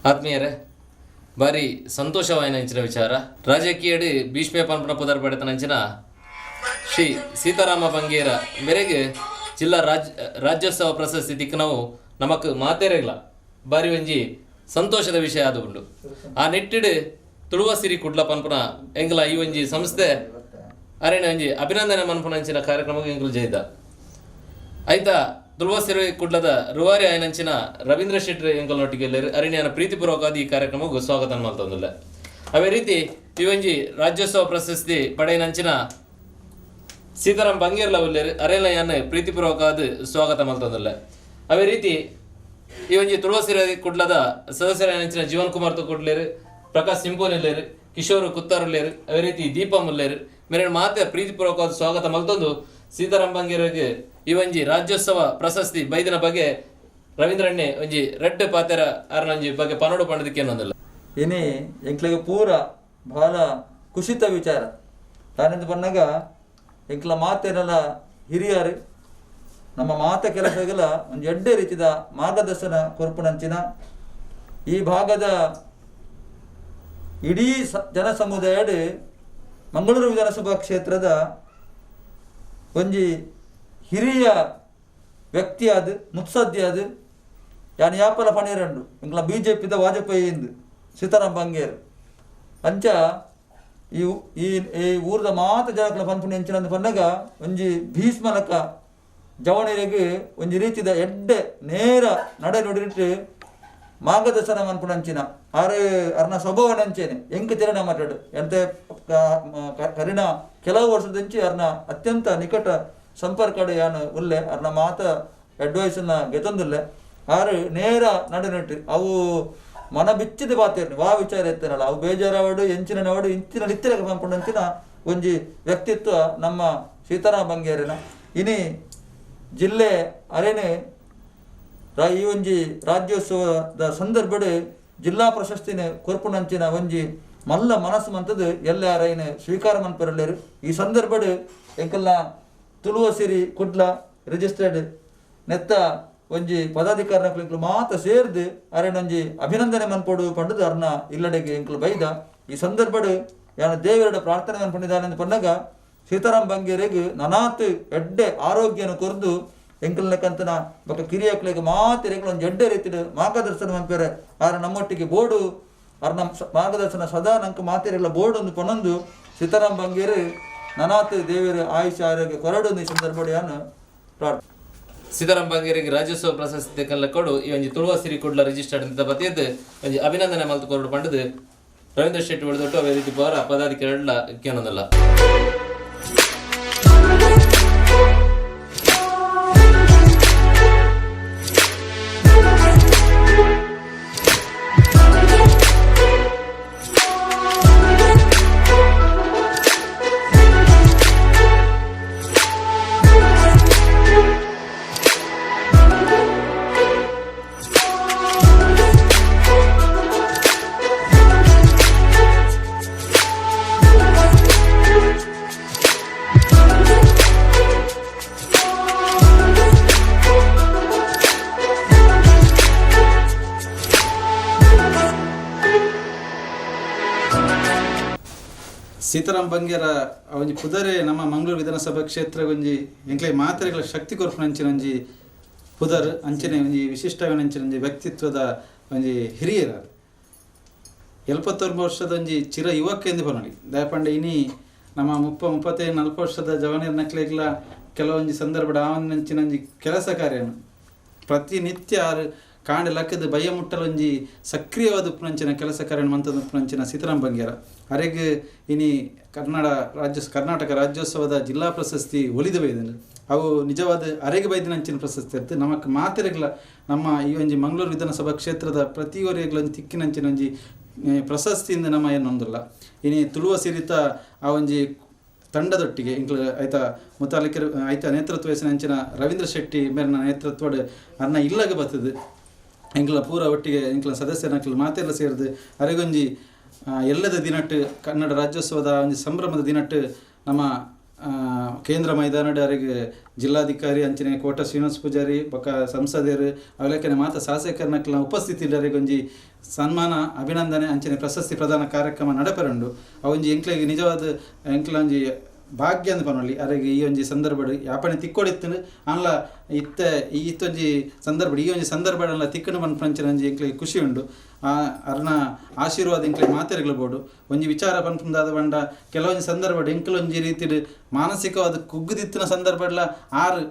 ಆತ್ಮೀಯರೇ, ಬಾರಿ ಸಂತೋಷವಾಯಿನಂಚಿನ ವಿಚಾರ. ರಾಜಕೀಯಡ್ ಭೀಷ್ಮೆ ಪನ್ಪುನ ಪುದರ್ ಪಡೆತನಂಚಿನ ಶ್ರೀ ಸೀತಾರಾಮ ಬಂಗೇರ ಮೇರೆಗೆ ಜಿಲ್ಲಾ ರಾಜ್ಯೋತ್ಸವ ಪ್ರಶಸ್ತಿ ತಿಕ್ಕನವು ನಮಕ್ ಮಾತೆರೆಗ್ಲ ಬಾರಿ ಒಂಜಿ ಸಂತೋಷದ ವಿಷಯ ಆದು ಉಂಡು. ಆ ನಿಟ್ಟಿಡ್ ತುಳುವ ಸಿರಿ ಕುಡ್ಲ ಪನ್ಪುನ ಎಂಗ್ಲ ಈ ಒಂಜಿ ಸಂಸ್ಥೆ ಅರೆನ ಒಂಜಿ ಅಭಿನಂದನೆ ಮನ್ಪುನಂಚಿನ ಕಾರ್ಯಕ್ರಮಕ್ಕೆ ಎಂಕುಲು ಜೈದ. ಆಯ್ತಾ, ತುಳುವ ಸಿರಿ ಕುಡ್ಲದ ರೂವಾರಿ ಆಯನಂಚಿನ ರವೀಂದ್ರ ಶೆಟ್ಟಿ ಎಂಕಲ್ನೊಟ್ಟಿಗೆ ಎಲ್ಲೆರ್. ಅರಿಣಿಯನ ಪ್ರೀತಿಪೂರ್ವಕವಾದ ಈ ಕಾರ್ಯಕ್ರಮಕ್ಕೆ ಸ್ವಾಗತ ಮಲ್ತೊಂದುಲ್ಲೆ. ಅವೇ ರೀತಿ ಈ ಒಂಜಿ ರಾಜ್ಯೋತ್ಸವ ಪ್ರಶಸ್ತಿ ಪಡೆಯಿನಂಚಿನ ಸೀತಾರಾಮ್ ಬಂಗೇರ್ಲ ಉಲ್ಲೇರು. ಅರೇಲಯ್ಯನ್ ಪ್ರೀತಿಪೂರ್ವಕವಾದ ಸ್ವಾಗತ ಮಲ್ತೊಂದುಲ್ಲೆ. ಅವೇ ರೀತಿ ಈ ಒಂಜಿ ತುಳುವ ಸಿರಿ ಕುಡ್ಲದ ಸದಸ್ಯರಾಯನಂಚಿನ ಜೀವನ್ ಕುಮಾರ್ ಕುಡ್ಲೇರು, ಪ್ರಕಾಶ್ ಸಿಂಪೋನ್ ಇಲ್ಲೇರು, ಕಿಶೋರ್ ಕುತ್ತಾರ್ ಉಲ್ಲೇರು, ಅದೇ ರೀತಿ ದೀಪಾ ಉಲ್ಲೇರು. ಮೇರೆ ಮಾತೆ ಪ್ರೀತಿಪೂರ್ವಕವಾದ ಸ್ವಾಗತ ಮಲ್ತೊಂದು ಸೀತಾರಾಮ್ ಬಂಗೇರಿಗೆ ಈ ಒಂಜಿ ರಾಜ್ಯೋತ್ಸವ ಪ್ರಶಸ್ತಿ ಬೈದಿನ ಬಗ್ಗೆ ರವೀಂದ್ರಣ್ಣೆ ಒಂಜಿ ರಡ್ಡ್ ಪಾತೆರ ಅರ್ನೊಂಜಿ ಬಗ್ಗೆ ಪನೋಡು ಪಂಡದಕ್ಕೇನೊಂದಿಲ್ಲ. ಇನಿ ಎಂಕ್ಲೆಗ್ ಪೂರ ಬಹಳ ಖುಷಿತ ವಿಚಾರ. ದಾನೆಂದ್ ಪನ್ನಗ ಎಂಕ್ಲ ಮಾತೆರಲ ಹಿರಿಯರು, ನಮ್ಮ ಮಾತ ಕೆಲಸಗಳ ಒಂಜಿ ಎಡ್ಡೆ ರೀತಿದ ಮಾರ್ಗದರ್ಶನ ಕೊರ್ಪುನಂಚಿನ, ಈ ಭಾಗದ ಇಡೀ ಜನ ಸಮುದಾಯಡ್ ಮಂಗಳೂರು ವಿಧಾನಸಭಾ ಕ್ಷೇತ್ರದ ಒಂಜಿ ಹಿರಿಯ ವ್ಯಕ್ತಿಯಾದ ಮುತ್ಸದ್ದಿಯಾದ ಯಾನ್ ಯಾಪಲ ಪಣೀರಂಡು ಎಂಕ್ಲ ಬಿಜೆಪಿದ ವಾಜಪೇಯಿ ಇಂದು ಸೀತಾರಾಮ್ ಬಂಗೇರ್. ಅಂಚ ಈ ಈ ಈ ಊರದ ಮಾತ ಜನಕ್ಲ ಪನ್ಪುನ ಎಂಚಿನಂದ್ ಪನ್ನಗ ಒಂಜಿ ಭೀಷ್ಮಲಕ ಜವಣಿರೆಗ್ ಒಂಜಿ ರೀತಿದ ಎಡ್ಡೆ ನೇರ ನಡೆ ನುಡಿಟ್ಟು ಮಾರ್ಗದರ್ಶನ ಮನ್ಪುನಂಚಿನ ಆರು ಅರ್ನ ಸ್ವಭಾವನಂಚೇನೆ ಎಂಕ್ ತಿರಣ ಮಾತಾಡು ಎಂತೆ ಕರಿನ ಕೆಲವು ವರ್ಷದಂಚಿ ಅರ್ನ ಅತ್ಯಂತ ನಿಕಟ ಸಂಪರ್ಕಡು ಯಾನು ಉಲ್ಲೆ, ಅರ್ನ ಮಾತ ಅಡ್ವೈಸನ್ನ ಗೆತೊಂದುಲ್ಲೆ. ಆರು ನೇರ ನಡೆ ಅವು ಮನ ಬಿಚ್ಚಿದ ಪಾತೆರ್ನಿ ವಾ ವಿಚಾರ ಎತ್ತನಲ್ಲ ಅವು ಬೇಜಾರವಡು ಎಂಚಿನವಡು ಇಂಚಿನ ನಿತ್ತಿರಕ ಪಂಪುನಂಚಿನ ಒಂಜಿ ವ್ಯಕ್ತಿತ್ವ ನಮ್ಮ ಸೀತಾರಾಮ ಬಂಗೇರಿನ. ಇನಿ ಜಿಲ್ಲೆ ಅರೇನೆ ಈ ಒಂಜಿ ರಾಜ್ಯೋತ್ಸವದ ಸಂದರ್ಭಡ್ ಜಿಲ್ಲಾ ಪ್ರಶಸ್ತಿನ ಕೊರ್ಪುನಂಚಿನ ಒಂಜಿ ಮಲ್ಲ ಮನಸ್ಸು ಮಂತದ್ದು ಎಲ್ಲ ಅರೈನ ಸ್ವೀಕಾರ ಮನ್ಪೆರಲ್ಲೇರು. ಈ ಸಂದರ್ಭಡ್ ಎಂಕಲ್ನ ತುಳುವ ಸಿರಿ ಕುಡ್ಲ ರಿಜಿಸ್ಟರ್ಡ್ ನೆತ್ತ ಒಂಜಿ ಪದಾಧಿಕಾರಿನಕ್ಲು ಎಂಕುಲು ಮಾತ ಸೇರ್ದು ಅರೆನೊಂಜಿ ಅಭಿನಂದನೆ ಮನ್ಪೊಡು ಪಂಡುದು ಅರ್ನ ಇಲ್ಲಡೆಗೆ ಎಂಕುಲು ಬೈದ. ಈ ಸಂದರ್ಭಡ್ ಯಾನ ದೇವರ ಪ್ರಾರ್ಥನೆ ಮನ್ಪೊಂಡಿದ್ದಾನೆ ಪನ್ನಗ ಸೀತಾರಾಮ್ ಬಂಗೇರೆಗ್ ನನಾತ್ ಎಡ್ಡೆ ಆರೋಗ್ಯನ ಕೊರ್ದು ಎಂಕಲ್ನಕಂತನ ಬೊಕ್ಕ ಕಿರಿಯಕ್ಲೆಗ್ ಮಾತೆರೆಗ್ಲ ಒಂಜಿ ಎಡ್ಡೆ ರೀತಿಡ್ ಮಾರ್ಗದರ್ಶನ ಮನ್ಪೆರೆ ಆರ ನಮ್ಮೊಟ್ಟಿಗೆ ಬೋಡು ಅರ್ನ ಮಾರ್ಗದರ್ಶನ ಸದಾ ನಂಕ್ ಮಾತೆರೆಗ್ಲ ಬೋಡು ಒಂದು ಪನೊಂದು ಸೀತಾರಾಮ್ ಬಂಗೇರು ನನಾತ್ ದೇವರ ಆಯುಷ್ಯ ಆರೋಗ್ಯ ಕೊರಡು ಈ ಸಂದರ್ಭಡ್ ಯಾನ್ ಪ್ರಾರ್ಥನೆ. ಸೀತಾರಾಮ್ ಬಂಗೇರಿಗೆ ರಾಜ್ಯೋತ್ಸವ ಪ್ರಶಸ್ತಿ ಕೊಡು ಈ ಒಂಜಿ ತುಳುವ ಸಿರಿ ಕುಡ್ಲ ರಿಜಿಸ್ಟರ್ಡ್ ಅಂತ ಬತ್ತಿದ್ದು ಒಂಜಿ ಅಭಿನಂದನೆ ಮಲ್ತು ಕೊರಡು ಪಂಡದು ರವೀಂದ್ರ ಶೆಟ್ಟಿ ಒಡೆದೊಟ್ಟು ಅವೇ ರೀತಿ ಪರ ಪದಾಧಿಕಾರಿಗಳ ಕೇನೊಂದಲ್ಲ. ಸೀತಾರಾಮ್ ಬಂಗೇರ ಒಂಜಿ ಪುದರೆ ನಮ್ಮ ಮಂಗಳೂರು ವಿಧಾನಸಭಾ ಕ್ಷೇತ್ರ ಒಂಜಿ ಎಂಕ್ಲೆ ಮಾತ್ರೆಗಳ ಶಕ್ತಿ ಕೊರ್ಪುನಂಚಿನ ಒಂಜಿ ಪುದರ್ ಅಂಚನೆ ಒಂಜಿ ವಿಶಿಷ್ಟವನಂಚಿನ ಒಂಜಿ ವ್ಯಕ್ತಿತ್ವದ ಒಂಜಿ ಹಿರಿಯರ 79 ವರ್ಷದ ಒಂಜಿ ಚಿರ ಯುವಕ ಎಂದು ಪನೊಲಿ. ದಯಪಂಡ ಇನಿ ನಮ್ಮ 30 35 40 ವರ್ಷದ ಜವನಿಯರ ನಕ್ಲೆಗ್ಲ ಕೆಲವೊಂಜಿ ಸಂದರ್ಭದ ಆವೊಂದಂಚಿನ ಒಂಜಿ ಕೆಲಸ ಕಾರ್ಯನು ಪ್ರತಿನಿತ್ಯ ಆರು ಕಾಂಡೆ ಲಕ್ಕದ ಬಯ್ಯ ಮುಟ್ಟಲೊಂಜಿ ಸಕ್ರಿಯವಾದ ಉಪ್ಪುನಂಚಿನ ಕೆಲಸ ಕಾರ್ಯ ಮಂತದ ಉಪ್ಪುನಂಚಿನ ಸೀತಾರಾಮ್ ಬಂಗೇರ ಅರೆಗ್ ಇನಿ ಕರ್ನಾಟಕ ರಾಜ್ಯೋತ್ಸವದ ಜಿಲ್ಲಾ ಪ್ರಶಸ್ತಿ ಒಲಿದು ಬೈದನು. ಅವು ನಿಜವಾದ ಅರೆಗೆ ಬೈದಿನಂಚಿನ ಪ್ರಶಸ್ತಿ ಇತ್ತು. ನಮಕ್ ಮಾತೆರೆಗ್ಲ ನಮ್ಮ ಈ ಒಂಜಿ ಮಂಗಳೂರು ವಿಧಾನಸಭಾ ಕ್ಷೇತ್ರದ ಪ್ರತಿಯೊರಿಗ್ಲ ಒಂಜಿ ತಿಕ್ಕಿನಂಚಿನ ಒಂಜಿ ಪ್ರಶಸ್ತಿಯಿಂದ ನಮ್ಮ ಏನೊಂದಿಲ್ಲ. ಇನಿ ತುಳುವ ಸಿರಿತ ಆ ಒಂಜಿ ತಂಡದೊಟ್ಟಿಗೆ ಇಂಕ್ಲ ಆಯ್ತಾ ಮುತಾಲಿಕರು ಆಯ್ತಾ ನೇತೃತ್ವ ವಹಿಸಿನ ರವೀಂದ್ರ ಶೆಟ್ಟಿ ಮೇರಿನ ನೇತೃತ್ವಡ್ ಅರ್ನ ಇಲ್ಲಗ ಬರ್ತದೆ. ಎಂಕ್ಲ ಪೂರ ಒಟ್ಟಿಗೆ ಎಂಕ್ಲ ಸದಸ್ಯರ ಮಾತೆಲ್ಲ ಸೇರಿದು ಅರೆಗೊಂಜಿ ಎಲ್ಲದ ದಿನಟ್ಟು ಕನ್ನಡ ರಾಜ್ಯೋತ್ಸವದ ಒಂಜಿ ಸಂಭ್ರಮದ ದಿನಟ್ಟು ನಮ್ಮ ಕೇಂದ್ರ ಮೈದಾನಡ್ ಅರೆಗ್ ಜಿಲ್ಲಾಧಿಕಾರಿ ಅಂಚನೆ ಕೋಟ ಶ್ರೀನಿವಾಸ ಪೂಜಾರಿ ಬೊಕ್ಕ ಸಂಸದರು ಅವಲೇಖನೆ ಮಾತ ಶಾಸಕರನಕ್ಲ ಉಪಸ್ಥಿತಿ ಒಂಜಿ ಸನ್ಮಾನ ಅಭಿನಂದನೆ ಅಂಚನೆ ಪ್ರಶಸ್ತಿ ಪ್ರದಾನ ಕಾರ್ಯಕ್ರಮ ನಡಪರುಂಡು. ಅವೊಂಜಿ ಎಂಕ್ಲೆಗ್ ನಿಜವಾದ ಎಂಕ್ಲ ಒಂಜಿ ಭಾಗ್ಯ ಅಂದ್ ಪನೊಲಿ ಅರೆಗ್ ಈ ಒಂಜಿ ಸಂದರ್ಭಡ್ ಯಾಪನೆ ತಿಕ್ಕೊಡಿತ್ತುಂಡು ಆನ್ಲ ಇತ್ತೆ ಈ ಇತ್ತೊಂಜಿ ಸಂದರ್ಭಡ್ ಈ ಒಂಜಿ ಸಂದರ್ಭಡಲ್ಲ ತಿಕ್ಕಣ ಪನ್ಪಂಚಿನ ಒಂಜಿ ಎಂಕ್ಲೆಗ್ ಖುಷಿ ಉಂಡು. ಅರ್ನ ಆಶೀರ್ವಾದ ಎಂಕ್ಲೆ ಮಾತೆರ್ಗ್ಲ ಬೋಡು. ಒಂಜಿ ವಿಚಾರ ಪನ್ಪುಂದಾದ ಪಂಡ ಕೆಲವೊಂಜಿ ಸಂದರ್ಭಡ್ ಎಂಕ್ಲೊಂಜಿ ರೀತಿಡ್ ಮಾನಸಿಕವಾದ ಕುಗ್ಗುದಿತ್ತಿನ ಸಂದರ್ಭಡ್ಲ ಆರು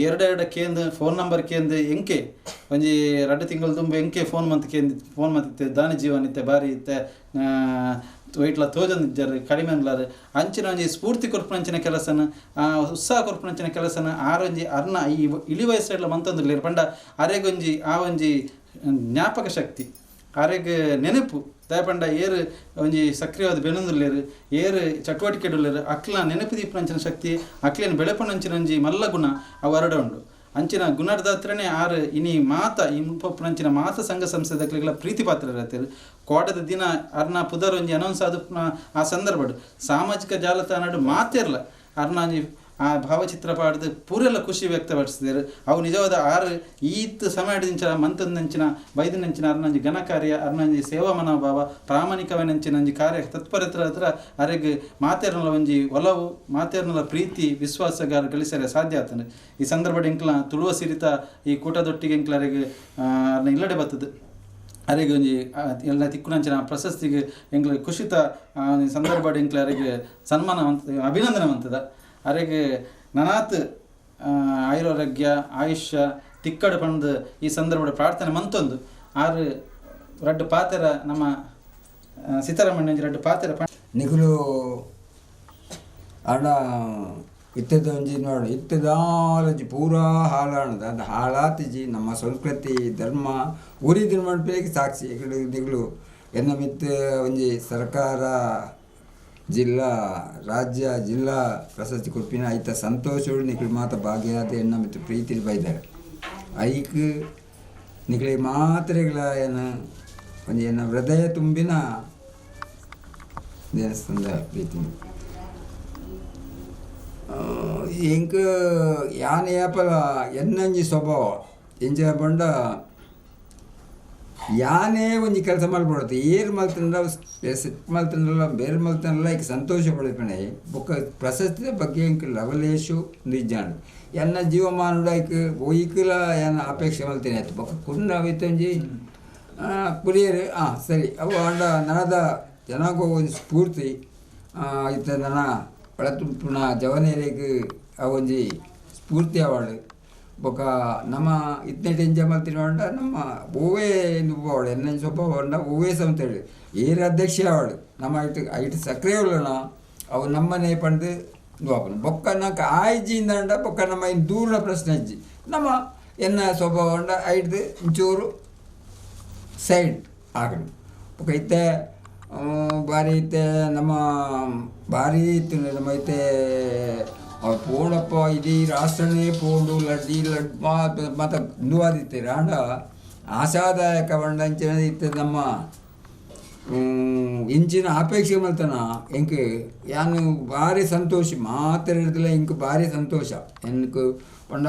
ಎರಡೆರಡು ಕೇಂದ್ರ ಫೋನ್ ನಂಬರ್ ಕೇಂದ್ರ ಎಂಕೆ ಒಂಜಿ ರಡ್ಡು ತಿಂಗಳು ತುಂಬ ಎಂಕೆ ಫೋನ್ ಮಂತ್ ಕೇಂದ್ರ ಫೋನ್ ಮಂತಿತ್ತೆ ದಾನಿ ಜೀವನ ಇತ್ತೆ ಬಾರಿ ಇತ್ತೆ ವೈಟ್ಲ ತೋಜಂದಿಜ್ಜಾರು ಕಡಿಮೆ ಅಂದ್ಲಾರು ಅಂಚಿನ ಒಂಜಿ ಸ್ಫೂರ್ತಿ ಕೊರ್ಪುನಂಚಿನ ಕೆಲಸನ ಉತ್ಸಾಹ ಕೊರ್ಪುನಂಚಿನ ಕೆಲಸನ ಆರೊಂಜಿ ಅರ್ನ ಈ ಇಳಿ ವಯಸ್ಸೆಡ್ಲ ಮಂತೊಂದುಲ್ಲೆರ್ ಪಂಡ ಅರೆಗೊಂಜಿ ಆ ಒಂಜಿ ಜ್ಞಾಪಕ ಶಕ್ತಿ ಅರೆಗ್ ನೆನಪು ದಯಪಂಡ ಏರು ಒಂಜಿ ಸಕ್ರಿಯವಾದ ಬೆನೊಂದುಲ್ಲೆರ್ ಏರು ಚಟುವಟಿಕೆಡುಲ್ಲೆರ್ ಅಕ್ಲ ನೆನಪು ದೀಪನಂಚಿನ ಶಕ್ತಿ ಅಕ್ಲೇನ್ ಬೆಳೆಪುನಂಚಿನ ಒಂಜಿ ಮಲ್ಲ ಗುಣ ಅವು ಅರಡ ಉಂಡು. ಅಂಚಿನ ಗುಣರ್ದಾತ್ರನೇ ಆರು ಇನಿ ಮಾತ ಈ ಮುಲ್ಪಪ್ಪುನಂಚಿನ ಮಾತ ಸಂಘ ಸಂಸ್ಥೆದಕ್ಲೆಗ್ಲ ಪ್ರೀತಿ ಪಾತ್ರರಾತೆರ್. ಕೋಟದ ದಿನ ಅರ್ನ ಪುದರ್ ಒಂಜಿ ಅನೌನ್ಸ್ ಆದುಪ್ಪುನ ಆ ಸಂದರ್ಭಡ್ ಸಾಮಾಜಿಕ ಜಾಲತಾಣಡ್ ಮಾತೆರ್ಲ ಅರ್ನ ಒಂಜಿ ಆ ಭಾವಚಿತ್ರ ಪಾಡ್ದು ಪೂರೆಲ್ಲ ಖುಷಿ ವ್ಯಕ್ತಪಡಿಸಿದರು. ಅವು ನಿಜವಾದ ಆರು ಈತ್ ಸಮಯದಿಂಚಿನ ಮಂತಂದಂಚಿನ ಬೈದಿನಂಚಿನ ಅರ್ನಂಜಿ ಘನ ಕಾರ್ಯ ಅರ್ನಂಜಿ ಸೇವಾ ಮನೋಭಾವ ಪ್ರಾಮಾಣಿಕವನಂಚಿನ ಒಂಜಿ ಕಾರ್ಯ ತತ್ಪರತ್ರ ಹತ್ರ ಅರೆಗ್ ಮಾತೆರ್ನಲ ಒಂಜಿ ಒಲವು ಮಾತೆರ್ನಲ ಪ್ರೀತಿ ವಿಶ್ವಾಸಗಾರ ಗಳಿಸರೆ ಸಾಧ್ಯ ಆತಂಡು. ಈ ಸಂದರ್ಭಡ್ ಎಂಕ್ಲ ತುಳುವ ಸಿರಿತ ಈ ಕೂಟದೊಟ್ಟಿಗೆ ಎಂಕ್ಲ ಅರೆಗ್ ಅರ್ನ ಇಲ್ಲಡೆ ಬರ್ತದೆ ಅರೆಗ್ ಒಂಜಿ ಎಲ್ಲ ತಿಕ್ಕುನಂಚಿನ ಪ್ರಶಸ್ತಿಗೆ ಎಂಕ್ಲ ಖುಷಿತ ಸಂದರ್ಭಡ್ ಎಂಕ್ಲ ಅರೆಗ್ ಸನ್ಮಾನ ಅಭಿನಂದನೆ ಮಂತದ. ಅರೆಗ್ ನನಾತ್ ಆಯುರಾರೋಗ್ಯ ಆಯುಷ್ಯ ತಿಕ್ಕಡು ಪಂದು ಈ ಸಂದರ್ಭದ ಪ್ರಾರ್ಥನೆ ಮಂತೊಂದು ಆರು ರಡ್ಡು ಪಾತೆರ ನಮ್ಮ ಸೀತಾರಾಮಣ್ಣ ರಡ್ಡು ಪಾತೆರ ನಿಕುಲು ಅಡ ಇತ್ತದ ಒಂಜಿ ನೋಡು ಇತ್ತದಾಲಂಜಿ ಪೂರಾ ಹಾಳಾಣದ ಅದು ಹಾಳಾತಿಜಿ ನಮ್ಮ ಸಂಸ್ಕೃತಿ ಧರ್ಮ ಉರಿ ಧರ್ಮ ಸಾಕ್ಷಿ ನಿಕುಲು ಎನ್ನ ಮಿತ್ತ ಒಂಜಿ ಸರ್ಕಾರ ಜಿಲ್ಲಾ ರಾಜ್ಯ ಜಿಲ್ಲಾ ಪ್ರಶಸ್ತಿ ಕೊರ್ಪಿನ ಐತ ಸಂತೋಷಗಳು ನಿಕುಲು ಮಾತ ಭಾಗ್ಯಾದ ಎಣ್ಣ ಮಿತ್ತು ಪ್ರೀತಿ ಬೈದಾರೆ. ಐಕ್ ನಿಕುಲೆ ಮಾತ್ರೆಗಳ ಏನು ಒಂಜಿ ಎನ್ನ ಹೃದಯ ತುಂಬಿನ ದೇವಸ್ಥಾನದ ಪ್ರೀತಿ ಎಂಕ್ ಯಾನ್ ಏಪಲ ಎನ್ನಂಜಿ ಸ್ವಭಾವ ಎಂಚ ಪಂಡ ಯಾನೇ ಒಂಜಿ ಕೆಲಸ ಮಲ್ಪೊಡತ್ತೆ ಏರ್ ಮಲ್ತಂಡ ಸೆಟ್ ಮಲ್ತಂಡಲ್ಲ ಬೇರೆ ಮಲ್ತಂಡಲ್ಲ ಈಗ ಸಂತೋಷ ಪಡೆಪಣೆ ಬೊಕ್ಕ ಪ್ರಶಸ್ತಿದ ಬಗ್ಗೆ ಎಂಕ್ ಲವಲೇಶು ನಿಜಾಂಡ್ ಎನ್ನ ಜೀವಮಾನುಡ ಐಕ್ ಒಯ್ಕಲ ಎನ್ನ ಅಪೇಕ್ಷೆ ಮಲ್ತೇನೆ ಆಯ್ತು ಬೊಕ್ಕ ಕುಂಡ ಅವಿತ್ತೊಂಜಿ ಕುರಿಯರು ಸರಿ ಅವು ಅಂಡ ನನದ ಜನಾಂಗ ಒಂಜಿ ಸ್ಫೂರ್ತಿ ಇತ್ತ ನನ್ನ ಒಳತುಂಪುನ ಜವನೇರಿಗೆ ಅವೊಂಜಿ ಸ್ಫೂರ್ತಿ ಅವಾಳು ಬೊಕ್ಕ ನಮ್ಮ ಇತ್ನೆಟ್ ಎಂಜಾಯ್ ಮಲ್ತಿನ ಪಂಡ ನಮ್ಮ ಓವೇ ಅವಳು ಎನ್ನ ಸ್ವಭಾವ ಪಂಡ ಓವೇ ಸಂತೇಳಿ ಏರ್ ಅಧ್ಯಕ್ಷ ಅವಳು ನಮ್ಮ ಐಟ್ ಐಟ್ ಸಕ್ರಿಯ ಉಳ್ಳಣ ಅವು ನಮ್ಮನೆ ಪಂಡು ದ್ವಾಪನ ಬೊಕ್ಕ ನಂಗೆ ಆಯ್ಜಿಂದ ಅಂಡ ಬೊಕ್ಕ ನಮ್ಮ ಇನ್ನು ದೂರ ಪ್ರಶ್ನೆ ಅಜ್ಜಿ ನಮ್ಮ ಎನ್ನ ಸ್ವಭಾವ ಪಂಡ ಐಟ್ದು ಒಂಚೂರು ಸೈಡ್ ಆಗಣ ಬೊಕ್ಕ ಇತ್ತೆ ಬಾರಿ ಇತ್ತೆ ನಮ್ಮ ಭಾರಿ ಇತ್ತು ನಮ್ಮ ಇತ್ತೆ ಪೋಣಪ್ಪ ಇಡೀ ರಾಷ್ಟ್ರನೇ ಪೋಂಡು ಲಡ್ಡಿ ಲಡ್ ಮಾತ ನುವಾದಿತ್ತೆ ಆಂಡ ಆಶಾದಾಯಕ ಪಂಡ ಇತ್ತೆ ನಮ್ಮ ಇಂಚಿನ ಅಪೇಕ್ಷೆ ಮಲ್ತನ ಎಂಕ್ ಯಾನು ಭಾರಿ ಸಂತೋಷ ಮಾತ್ರ ಇರ್ತಿಲ್ಲ ಇಂಕ್ ಭಾರಿ ಸಂತೋಷ ಎನ್ಕ್ ಪಂಡ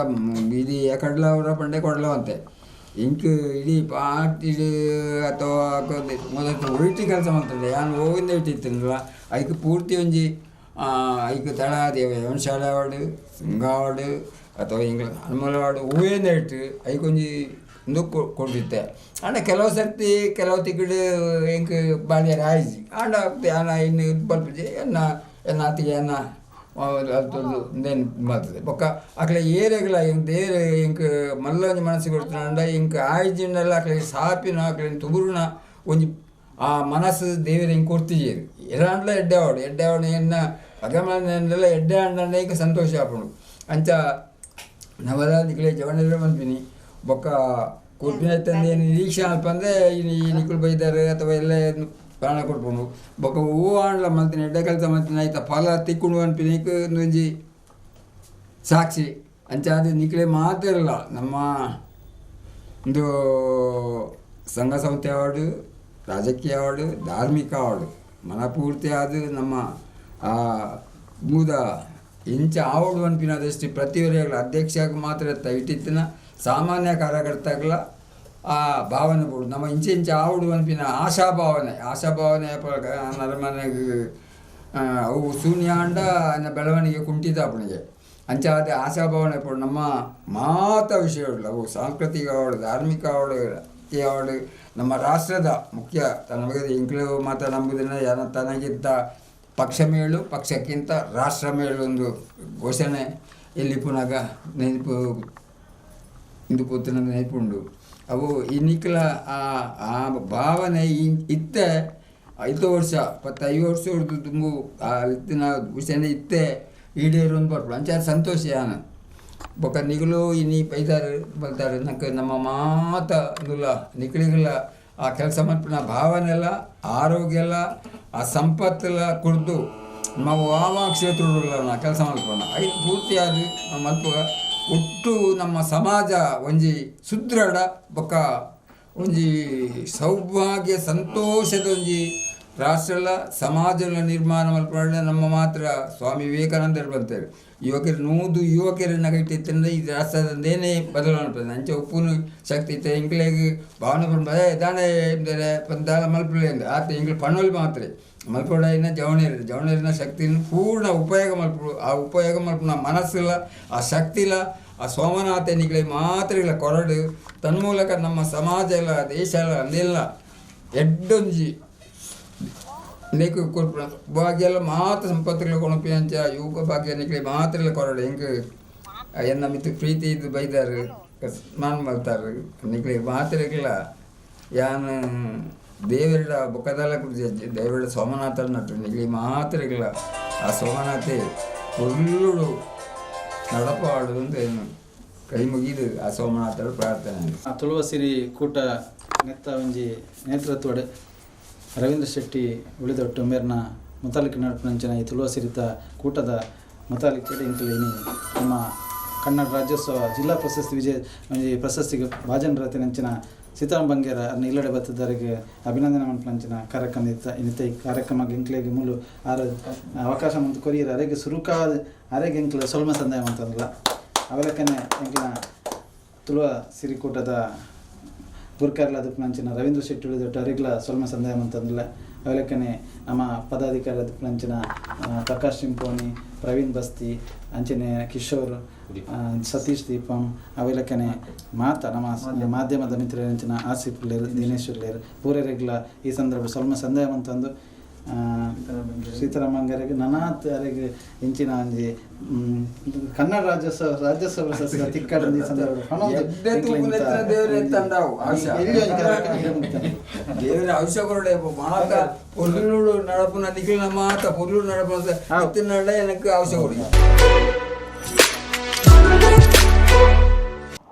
ಇಡೀ ಕಡಲ ಅವರ ಪಂಡೆ ಕೊಡಲವಂತೆ ಇಂಕ್ ಇಡೀ ಪಾರ್ಟಿ ಅಥವಾ ಮೊದಲು ಒಳಿಟಿ ಕೆಲಸ ಮಾಡ್ತದೆ ಯಾನು ಹೋಗಿಂದ ಇಟ್ಟಿತ್ತಿನಲ್ಲ ಐಕ್ ಪೂರ್ತಿ ಒಂಜಿ ಐಕ್ ತಳಾದೇವ ವಂಶಾಲ ಅವಾರ್ಡು ಸಿಂಗ ಅವಾರ್ಡು ಅಥವಾ ಇಂಗ್ಲ ಹನುಮಲ ಅವಾರ್ಡು ಹೂವೇಂದ ಇಟ್ಟು ಐಕೊಂಜಿ ಇಂದು ಕೊಡ್ತಿತ್ತೆ ಆಂಡ ಕೆಲವು ಸರ್ತಿ ಕೆಲವು ತಿಕ್ಕಡು ಎಂಕ್ ಬಾಳ್ಯಾರ ಆಯ್ಜಿ ಆಂಡ ಆನ ಇನ್ನು ಇದು ಬರ್ಪುಜಿ ಎನ್ನ ಎನ್ನ ಆತಿಗೆ ಎನ್ನ ಇಂದೇನು ಮಾಡ್ತದೆ ಬೊಕ್ಕ ಅಕ್ಲೆ ಏರೆಗ್ಲ ಎಂಕ್ ಏರು ಎಂಕ್ ಮಲ್ಲ ಒಂಜಿ ಮನಸ್ಸು ಕೊಡ್ತಾಂಡ ಎಂಕ್ ಆಯ್ಜಿಂಡಲ ಅಕ್ಲೆ ಸಾಪಿನ ಅಕ್ಲೆ ತುಬುರುನ ಒಂಜಿ ಆ ಮನಸ್ಸು ದೇವರ ಹಿಂಗೆ ಕೊಡ್ತಿಜೇರು ಎರಾಂಡ್ಲ ಎಡ್ಡೆ ಆವಡು ಎಡ್ಡೆ ಆವಡು ಎನ್ನ ಅಗಮನೆಲ್ಲ ಎಡ್ಡೆ ಆಂಡ ಈಗ ಸಂತೋಷ ಆಪುಂಡು ಅಂಚ ನವಲ ನಿಕ್ಲೆ ಜವನೆಲ್ಲ ಮನ್ಪಿನಿ ಬೊಕ್ಕ ಕೊರ್ಪಿನ ತಂದೆ ನಿರೀಕ್ಷೆ ಅಲ್ಪ ಅಂದ್ರೆ ಈ ನಿಕುಲು ಬೈದಾರೆ ಅಥವಾ ಎಲ್ಲ ಪ್ರಾಣ ಕೊಡ್ಪುಂಡು ಬೊಕ್ಕ ಹೂ ಆಂಡ್ಲ ಮಲ್ತಿನ ಎಡ್ಡೆ ಕೆಲಸ ಮಲ್ತಿನ ಆಯ್ತ ಫಲ ತಿಕ್ಕುಂಡು ಅನ್ಪಿನಿಕ್ ಒಂಜಿ ಸಾಕ್ಷಿ ಅಂಚ ಅದು ನಿಕ್ಲೆ ಮಾತಿರಲ್ಲ ನಮ್ಮ ಒಂದು ಸಂಘ ಸಂಸ್ಥೆ ಅವಾರ್ಡು ರಾಜಕೀಯ ಅವಾರ್ಡು ಧಾರ್ಮಿಕ ಅವಾರ್ಡು ಮನಪೂರ್ತಿ ಆದ ನಮ್ಮ ಆ ಮೂದ ಇಂಚ ಆವಡು ಅನ್ಪಿನ ದೃಷ್ಟಿ ಪ್ರತಿಯೊರಿಗಳ ಅಧ್ಯಕ್ಷ ಮಾತ್ರ ಇಟ್ಟಿತ್ತಿನ ಸಾಮಾನ್ಯ ಕಾರ್ಯಕರ್ತಗಳ ಆ ಭಾವನೆ ಬೋಡು ನಮ್ಮ ಇಂಚೆ ಇಂಚ ಆವಡು ಅನ್ಪಿನ ಆಶಾಭಾವನೆ ಆಶಾಭಾವನೆ ನರಮನೆಗೆ ಅವು ಶೂನ್ಯ ಅಂಡ ಬೆಳವಣಿಗೆ ಕುಂಠಿತ ಅಪ್ಪಣಿಗೆ ಅಂಚ ಅದೇ ಆಶಾಭಾವನೆ ಪೋಡು ನಮ್ಮ ಮಾತ ವಿಷಯಗಳು ಅವು ಸಾಂಸ್ಕೃತಿಕ ಅವಳು ಧಾರ್ಮಿಕ ಅವಳು ಅವಳು ನಮ್ಮ ರಾಷ್ಟ್ರದ ಮುಖ್ಯ ತನ್ನ ಇಂಕ್ಲು ಮಾತ್ರ ನಂಬುದಿನ ಯಾರ ತನಗಿದ್ದ ಪಕ್ಷ ಮೇಳು ಪಕ್ಷಕ್ಕಿಂತ ರಾಷ್ಟ್ರ ಮೇಳು ಒಂದು ಘೋಷಣೆ ಎಲ್ಲಿ ಪುನಗ ನೆನಪು ಇಂದು ಪೂತಿನ ನೆನಪುಂಡು. ಅವು ಇನ್ನಿಕ್ಲ ಆ ಆ ಭಾವನೆ ಇತ್ತೆ 5 ವರ್ಷ 15 ವರ್ಷ ತುಂಬು ಆ ಇತ್ತಿನ ಘೋಷಣೆ ಇತ್ತೆ ಈಡೇರು ಒಂದು ಬರ್ಪುಂಡು. ಅಂಚ ಸಂತೋಷ ಯಾನ ಬೊಕ ನಿಗುಲು ಇನಿ ಬೈದಾರು ಬಲ್ತಾರೆ ನಕ್ಕ ನಮ್ಮ ಮಾತ ಅಂದುಲ ನಿಕ್ಲಿಗಳ ಆ ಕೆಲಸ ಮಲ್ಪುನ ಭಾವನೆಲ್ಲ ಆರೋಗ್ಯ ಎಲ್ಲ ಆ ಸಂಪತ್ತೆಲ್ಲ ಕುಡ್ದು ನಾವು ಯಾವ ಕ್ಷೇತ್ರಡುಲ್ಲ ಕೆಲಸ ಮಲ್ಪೋಣ ಐದು ಪೂರ್ತಿಯಾದ ಮಲ್ಪುಗ ಒಟ್ಟು ನಮ್ಮ ಸಮಾಜ ಒಂಜಿ ಸುದೃಢ ಬೊಕ್ಕ ಒಂಜಿ ಸೌಭಾಗ್ಯ ಸಂತೋಷದ ಒಂಜಿ ರಾಷ್ಟ್ರಲ ಸಮಾಜದ ನಿರ್ಮಾಣ ಮಲ್ಪಡ ನಮ್ಮ ಮಾತ್ರ ಸ್ವಾಮಿ ವಿವೇಕಾನಂದರು ಬಂತಾರೆ ಯುವಕರು 100 ಯುವಕರನ್ನ ಕಟ್ಟಿತ್ತಂದ್ರೆ ಈ ರಾಷ್ಟ್ರದಂದೇನೇ ಬದಲಾವಣೆ ಬರ್ತದೆ. ಅಂಚೆ ಉಪ್ಪುನು ಶಕ್ತಿ ಇತ್ತೆ ಎಂಕ್ಲೆಗ್ ಭಾವನೆ ಪಂಡ ದಾನೆ ದಾಲ ಮಲ್ಪುಲೆ ಅಂದ್ ಆತ ಎಂಕ್ಲೆ ಪಣ್ಣೋಲಿ ಮಾತ್ರ ಮಲ್ಪೊಡಾಯಿನ ಜವಣೇರು ಜವಣೇರಿನ ಶಕ್ತಿನ ಪೂರ್ಣ ಉಪಯೋಗ ಮಲ್ಪು ಆ ಉಪಯೋಗ ಮಲ್ಪುನ ಮನಸ್ಸುಲ ಆ ಶಕ್ತಿಲ ಆ ಸೋಮನಾಥ ನಿಕ್ಲೆ ಮಾತ್ರ ಇಲ್ಲ ಕೊರಡು ತನ್ಮೂಲಕ ನಮ್ಮ ಸಮಾಜ ಎಲ್ಲ ದೇಶ ಎಲ್ಲ ಅಂದೆಲ್ಲ ಎಡ್ಡೊಂಜಿ ನೀಕು ಕೊರ್ಪುನ ಭಾಗ್ಯ ಎಲ್ಲ ಮಾತ್ರ ಸಂಪತ್ತುಗಳ ಕೊಣಪಿ ಅಂಚ ಯುವಕ ಭಾಗ್ಯ ನಿಕ್ಲೆ ಮಾತ್ರ ಇಲ್ಲ ಕೊರಡು ಎಂಕ್ ಎನ್ನ ಮಿತ್ತು ಪ್ರೀತಿ ಇದ್ದು ಬೈದಾರು ಮಾನ್ ಮಲ್ತಾರು ನಿಕ್ಲೆ ಮಾತ್ರ ಇಲ್ಲ ಯಾನ್ ದೇವರ ಬೊಕ್ಕದಲ್ಲ ಕುಡ್ಜಿ ದೇವರ ಸೋಮನಾಥ ನಟ್ಟು ನಿಕ್ಲೆ ಮಾತ್ರ ಇಲ್ಲ ಆ ಸೋಮನಾಥೆ ಪೊರ್ಲುಡು ನಡಪಾಡು ಅಂತ ಏನು ಕೈ ಮುಗಿದು ಆ ಸೋಮನಾಥರ ಪ್ರಾರ್ಥನೆ. ಆ ತುಳುವ ಸಿರಿ ಕೂಟ ನೆತ್ತ ಒಂಜಿ ನೇತೃತ್ವಡ್ ರವೀಂದ್ರ ಶೆಟ್ಟಿ ಉಳಿದೊಟ್ಟು ಮೇರ್ನ ಮುತಾಲಿಕ್ ನಡಪುನಂಚಿನ ಈ ತುಳುವ ಸಿರಿತ ಕೂಟದ ಮುತಾಲಿಕ್ ಇಂಕುಲು ಇನಿ ನಮ್ಮ ಕನ್ನಡ ರಾಜ್ಯೋತ್ಸವ ಜಿಲ್ಲಾ ಪ್ರಶಸ್ತಿ ವಿಜಯ ಒಂಜಿ ಪ್ರಶಸ್ತಿಗೆ ಭಾಜನರತಿನಂಚಿನ ಸೀತಾರಾಮ್ ಬಂಗೇರ ಅರ್ನ ಇಲ್ಲಡೆ ಬತ್ತದರಿಗೆ ಅಭಿನಂದನೆ ಮನ್ಪುನಂಚಿನ ಕಾರ್ಯಕ್ರಮ ಇತ್ತ. ಇನ್ನಿತ ಈ ಕಾರ್ಯಕ್ರಮ ಎಂಕ್ಲೆಗ್ ಮೂಲು ಆರ್ ಅವಕಾಶ ಮಂತ್ ಕೊರಿಯರ್ ಅರೆಗೆ ಸುರುಕಾದ ಅರೆಗೆ ಎಂಕ್ಲ ಸೊಲ್ಮೆ ಸಂದಾಯ ಮಂತಂದ್ಲ ಅವಲಕ್ಕನೆ ಎಂಕ್ಲ ತುಳುವ ಸಿರಿಕೂಟದ ಗುರ್ಕಾರ್ಲ ದುಪ್ಪನಂಚಿನ ರವೀಂದ್ರ ಶೆಟ್ಟಿ ಉಳಿದೊಟ್ಟು ಅರಿಗ್ಲ ಸೊಲ್ಮೆ ಸಂದಾಯ ಮಂತಂದ್ಲ ಅವಲಕ್ಕನೆ ನಮ್ಮ ಪದಾಧಿಕಾರಿ ದುಪ್ಪನಂಚಿನ ಪ್ರಕಾಶ್ ಚಿಂಪೋನಿ, ಪ್ರವೀಣ್ ಬಸ್ತಿ, ಅಂಚನೆ ಕಿಶೋರ್, ಸತೀಶ್ ದೀಪಂ, ಅವೆಲಕ್ಕನೆ ಮಾತ ನಮ್ಮ ಮಾಧ್ಯಮದ ಮಿತ್ರರಂಚಿನ ಆಸಿಫ್ ಲೇರ್, ದಿನೇಶ್ ಲೇರ್ ಪೂರೆರೆಗ್ಲ ಈ ಸಂದರ್ಭ ಸೊಲ್ಮೆ ಸಂದಾಯ ಮಂತಂದು ಸೀತಾರಾಮ ಬಂಗೇರಿಗೆ ನನಾತ್ ಅರೆಗ್ ಇಂಚಿನ ಒಂಜಿ ಕನ್ನಡ ರಾಜ್ಯೋತ್ಸವ ರಾಜ್ಯೋತ್ಸವ ಪ್ರಶಸ್ತಿ ತಿಕ್ಕಡ ಈ ಸಂದರ್ಭ ದೇವರ ಔಷಧ ಕೊರಡೆ ಮಾತ ಪೊರ್ಲುಡು ನಡಪುನ ನಿಖಿಲ ಮಾತ ಪೊರ್ಲುಡು ನಡಪುನ ನಡ எனக்கு ಔಷಧ ಕೊಡಿ.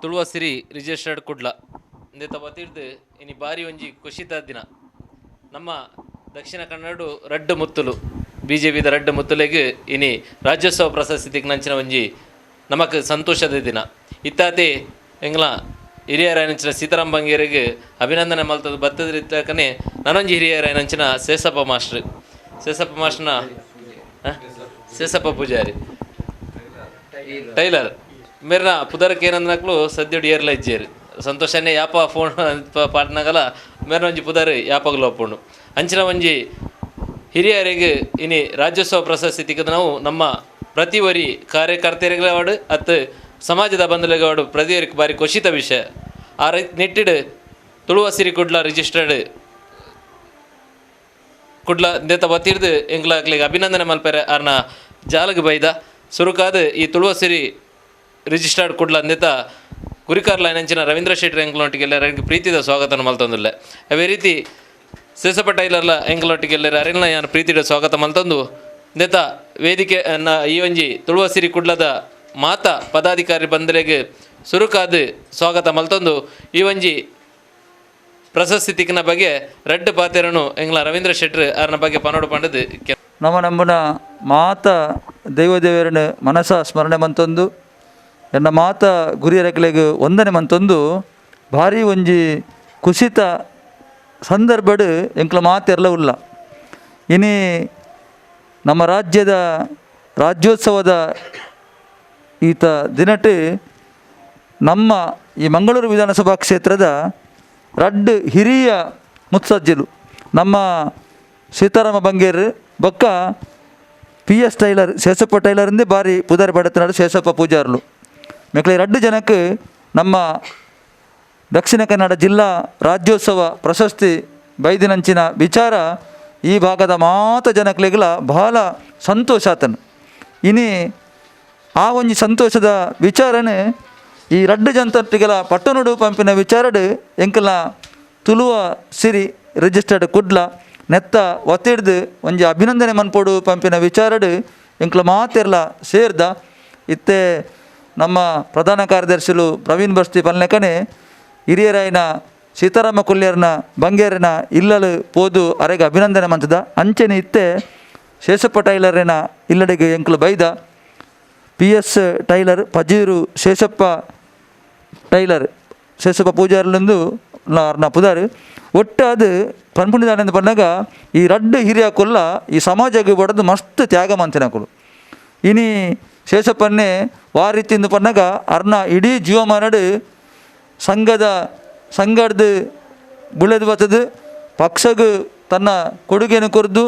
ತುಳುವ ಸಿರಿ ರಿಜಿಸ್ಟರ್ಡ್ ಕುಡ್ಲ ಇಂದೆತ ಬತ್ತಿರ್ದು ಇನಿ ಬಾರಿ ಒಂಜಿ ಖುಷಿತ ದಿನ. ನಮ್ಮ ದಕ್ಷಿಣ ಕನ್ನಡ ರಡ್ಡು ಮುತ್ತುಲು ಬಿ ಜೆ ಪಿದ ರಡ್ಡು ಮುತ್ತುಲೆಗ್ ಇನಿ ರಾಜ್ಯೋತ್ಸವ ಪ್ರಶಸ್ತಿ ತಿಕ್ನಂಚಿನ ಒಂಜಿ ನಮಕ್ ಸಂತೋಷದ ದಿನ. ಇತ್ತಾತೆ ಎಂಗ್ಲ ಹಿರಿಯರಾಯನಂಚಿನ ಸೀತಾರಾಮ್ ಬಂಗೇರಿಗೆ ಅಭಿನಂದನೆ ಮಲ್ತದ ಬತ್ತದ್ರಿತ್ತಕನೆ ನಾನೊಂಜಿ ಹಿರಿಯರಾಯನಂಚಿನ ಸೇಸಪ್ಪ ಮಾಸ್ಟ್ರ್ ಸೇಸಪ್ಪ ಮಾಸ್ಟ್ರನ ಸೇಸಪ್ಪ ಪೂಜಾರಿ ಟೈಲರ್ ಮೇರ್ನ ಪುದರಕ್ಕೆ ಏನಂದ್ನಕ್ಲು ಸದ್ಯಡು ಏರ್ಲ ಇಜ್ಜೇರು ಸಂತೋಷನೇ ಯಾಪ ಫೋನ್ ಪಾಟ್ನಾಗಲ ಮೇರ್ನ ಒಂಜಿ ಪುದರ್ ಯಾಪಗಲು ಒಪ್ಪುಂಡು. ಅಂಚಿನ ಒಂಜಿ ಹಿರಿಯರಿಗೆ ಇನಿ ರಾಜ್ಯೋತ್ಸವ ಪ್ರಶಸ್ತಿ ತಿಕ್ಕದ ನಾವು ನಮ್ಮ ಪ್ರತಿ ಒರಿ ಕಾರ್ಯಕರ್ತರಿಗಳವಾಡು ಅತ್ತು ಸಮಾಜದ ಬಂಧುಗಳಿಗವಾಡು ಪ್ರತಿಯೊರಿಗೆ ಬಾರಿ ಖುಷಿತ ವಿಷಯ. ಆ ನಿಟ್ಟಿಡು ತುಳುವ ಸಿರಿ ಕುಡ್ಲ ರಿಜಿಸ್ಟರ್ಡ್ ಕುಡ್ಲ ದೇತ ಬತ್ತಿರ್ದು ಎಂಗ್ಲಾಕ್ಲಿಗೆ ಅಭಿನಂದನೆ ಮಲ್ಪೆರೆ ಅರ್ನ ಜಾಲಗ್ ಬೈದ ಸುರುಕಾದ ಈ ತುಳುವ ಸಿರಿ ರಿಜಿಸ್ಟರ್ಡ್ ಕುಡ್ಲ ಅಂದೇತ ಗುರಿಕಾರ್ಲ ನಂಚಿನ ರವೀಂದ್ರ ಶೆಟ್ಟಿ ಎಂಕ್ಲೊಟ್ಟಿಗೆಲ್ಲರಿಗೆ ಪ್ರೀತಿದ ಸ್ವಾಗತ ಮಲ್ತೊಂದುಲ್ಲೆ. ಅದೇ ರೀತಿ ಸೇಸಪ್ಪ ಟೈಲರ್ಲ ಎಂಕ್ಲೊಟ್ಟಿಗೆಲ್ಲರ ಅರೆಲ್ನ ಯಾನ್ ಪ್ರೀತಿದ ಸ್ವಾಗತ ಮಲ್ತೊಂದು ಇಂದೆತ ವೇದಿಕೆ ಈ ಒಂಜಿ ತುಳುವ ಸಿರಿ ಕುಡ್ಲದ ಮಾತ ಪದಾಧಿಕಾರಿ ಬಂದರೆಗೆ ಸುರುಕಾದ ಸ್ವಾಗತ ಮಲ್ತೊಂದು ಈ ಒಂಜಿ ಪ್ರಶಸ್ತಿ ತಿಕ್ಕಿನ ಬಗ್ಗೆ ರಡ್ಡು ಪಾತೆರನು ಎಂಗ್ಲ ರವೀಂದ್ರ ಶೆಟ್ರು ಅರ್ನ ಬಗ್ಗೆ ಪನೋಡು ಪಂಡದು. ನಮ್ಮ ನಂಬುನ ಮಾತ ದೈವ ದೇವರನ ಮನಸ ಸ್ಮರಣೆ ಮಂತೊಂದು ಎನ್ನ ಮಾತ ಗುರಿಯರಕ್ಲೆಗ್ ವಂದನೆ ಮಂತೊಂದು ಭಾರಿ ಒಂಜಿ ಕುಸಿತ ಸಂದರ್ಭಡ್ ಎಂಕ್ಲ ಮಾತೆರ್ಲ ಉಲ್ಲ. ಇನಿ ನಮ್ಮ ರಾಜ್ಯದ ರಾಜ್ಯೋತ್ಸವದ ಈತ ದಿನಟ್ ನಮ್ಮ ಈ ಮಂಗಳೂರು ವಿಧಾನಸಭಾ ಕ್ಷೇತ್ರದ ರಡ್ಡ್ ಹಿರಿಯ ಮುತ್ಸಜ್ಜಲು ನಮ್ಮ ಸೀತಾರಾಮ ಬಂಗೇರ್ ಬೊಕ್ಕ P S tailor Sheshappa tailor ಇಂದೇ ಬಾರಿ ಪುದರ್ ಪಡೆತನಾಡು ಶೇಷಪ್ಪ ಪೂಜಾರ್ಲು. ಮೆಕ್ಲೆ ರಡ್ಡು ಜನಕ್ಕೆ ನಮ್ಮ ದಕ್ಷಿಣ ಕನ್ನಡ ಜಿಲ್ಲಾ ರಾಜ್ಯೋತ್ಸವ ಪ್ರಶಸ್ತಿ ಬೈದಿನಂಚಿನ ವಿಚಾರ ಈ ಭಾಗದ ಮಾತ ಜನಕ್ಲೆಗ್ಲ ಬಹಳ ಸಂತೋಷ ಆತನು. ಇನಿ ಆ ಒಂಜಿ ಸಂತೋಷದ ವಿಚಾರನೆ ಈ ರಡ್ಡು ಜನತೊಟ್ಟಿಗೆಲ ಪಟ್ಟಣಡು ಪಂಪಿನ ವಿಚಾರಡು ಎಂಕಲ್ನ ತುಳುವ ಸಿರಿ ರಿಜಿಸ್ಟರ್ಡ್ ಕುಡ್ಲ ನೆತ್ತ ಒತ್ತಿಡ್ದು ಒಂಜಿ ಅಭಿನಂದನೆ ಮನ್ಪೋಡು ಪಂಪಿನ ವಿಚಾರಡು ಎಂಕ್ಲ ಮಾತೆರ್ಲ ಸೇರ್ದ. ಇತ್ತೆ ನಮ್ಮ ಪ್ರಧಾನ ಕಾರ್ಯದರ್ಶಿಲು ಪ್ರವೀಣ್ ಬಸ್ತಿ ಪಲ್ಲೆಕನೆ ಹಿರಿಯರಾಯಿನ ಸೀತಾರಾಮ ಕೊಲ್ಯರ್ನ ಬಂಗೇರಿನ ಇಲ್ಲಲು ಪೋದು ಅರೆಗೆ ಅಭಿನಂದನೆ ಮಂತದ. ಅಂಚನೆ ಇತ್ತೆ ಶೇಷಪ್ಪ ಟೈಲರಿನ ಇಲ್ಲಡೆಗೆ ಎಂಕ್ಲು ಬೈದ P S tailor Pajeeru Sheshappa tailor Sheshappa ಪೂಜಾರ್ಲೆಂದು ಅರ್ನ ಪುದಾರು. ಒಟ್ಟಾದ ಪನ್ಪುಣಿದಾನೆಂದು ಪನ್ನಗ ಈ ರಡ್ಡು ಹಿರಿಯ ಕೊಲ್ಲ ಈ ಸಮಾಜಕ್ಕೆ ಬಡದು ಮಸ್ತ್ ತ್ಯಾಗ ಮಂತಿನಕುಲು. ಇನಿ ಶೇಷಪ್ಪನ್ನೇ ವಾರಿತಿಂದು ಪನ್ನಗ ಅರ್ನ ಇಡೀ ಜೀವಮಾನಡು ಸಂಘದ ಸಂಘಡ್ದು ಬುಳೆದು ಬತ್ತದು ಪಕ್ಷಗ ತನ್ನ ಕೊಡುಗೆಯನ್ನು ಕೊರ್ದು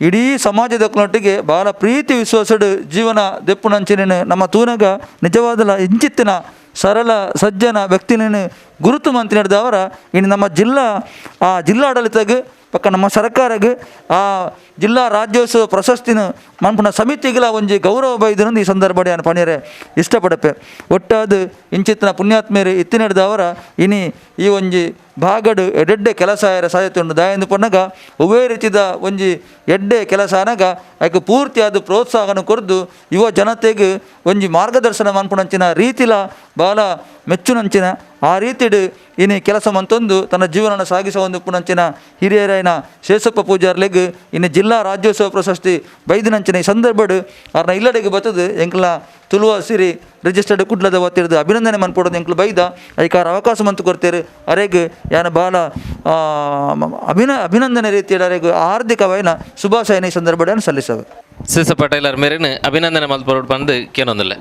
ಇಡೀ ಸಮಾಜದ ನೊಟ್ಟಿಗೆ ಭಾಳ ಪ್ರೀತಿ ವಿಶ್ವಾಸಡು ಜೀವನ ದೆಪ್ಪುನಂಚಿನ ನಮ್ಮ ತೂನಗ ನಿಜವಾದಲ ಇಂಚಿತ್ತಿನ ಸರಳ ಸಜ್ಜನ ವ್ಯಕ್ತಿನ ಗುರುತು ಮಂತ್ರಿ ನಡೆದವರ ಇನ್ನು ನಮ್ಮ ಜಿಲ್ಲಾ ಆ ಜಿಲ್ಲಾಡಳಿತಗೆ ಪಕ್ಕ ನಮ್ಮ ಸರ್ಕಾರಗೆ ಆ ಜಿಲ್ಲಾ ರಾಜ್ಯೋತ್ಸವ ಪ್ರಶಸ್ತಿನ ಮನ್ಪುನ ಸಮಿತಿಗಳ ಒಂಜಿ ಗೌರವ ಬೈದನಂದು ಈ ಸಂದರ್ಭ ಯಾನ್ ಪಣಿಯರೆ ಇಷ್ಟಪಡಪೆ. ಒಟ್ಟಾದ ಇಂಚಿತ್ತಿನ ಪುಣ್ಯಾತ್ಮೇರು ಇತ್ತಿನಡ್ದವರ ಇನಿ ಈ ಒಂಜಿ ಭಾಗಡು ಎಡೆಡ್ಡೆ ಕೆಲಸ ಆಯರ ಸಾಧ್ಯತೆ ಉಂಡು. ದಾಯಂದು ಪನ್ನಗ ಒವ್ವೇ ರೀತಿದ ಒಂಜಿ ಎಡ್ಡೆ ಕೆಲಸ ಆನಗ ಐಕ್ ಪೂರ್ತಿಯಾದ ಪ್ರೋತ್ಸಾಹನ ಕೊರ್ದು ಯುವ ಜನತೆಗೆ ಒಂಜಿ ಮಾರ್ಗದರ್ಶನ ಮನ್ಪುನಂಚಿನ ರೀತಿಲ ಬಾಲ ಮೆಚ್ಚುನಂಚಿನ ಆ ರೀತಿಡು ಇನಿ ಕೆಲಸ ಮಂತೊಂದು ತನ್ನ ಜೀವನ ಸಾಗಿಸುವ ಒಂದು ಪುನಂಚಿನ ಹಿರಿಯರಾಯನ ಶೇಷಪ್ಪ ಪೂಜಾರ್ಲೆಗ್ ಇನ್ನು ಜಿಲ್ಲಾ ರಾಜ್ಯೋತ್ಸವ ಪ್ರಶಸ್ತಿ ಬೈದಿನಂಚಿನ ಈ ಸಂದರ್ಭಡು ಅವ್ರನ್ನ ಇಲ್ಲಡೆಗೆ ಬರ್ತದೆ ಎಂಕ್ಲ ತುಳುವ ಸಿರಿ ರಿಜಿಸ್ಟರ್ಡ್ ಕುಡ್ಲದ ಒತ್ತಿರ್ದು ಅಭಿನಂದನೆ ಮನ್ಪೊಡೋದು ಎಂಕ್ಲು ಬೈದ ಐಕಾರ ಅವಕಾಶ ಮಂತು ಕೊಡ್ತೇರು ಅರೆಗ್ ಯಾನ ಬಾಲ ಅಭಿನಂದನೆ ರೀತಿಯಲ್ಲಿ ಅರೆಗ್ ಹಾರ್ದಿಕವಾಯಿನ ಶುಭಾಶಯನ ಈ ಸಂದರ್ಭ ಸಲ್ಲಿಸವೆ. ಶೇಷಪ್ಪ ಟೈಲರ್ ಮೇರಿನ ಅಭಿನಂದನೆ ಮಲ್ಪೊಡು ಪಂದ್ ಕೇನೊಂದಿಲ್ಲ.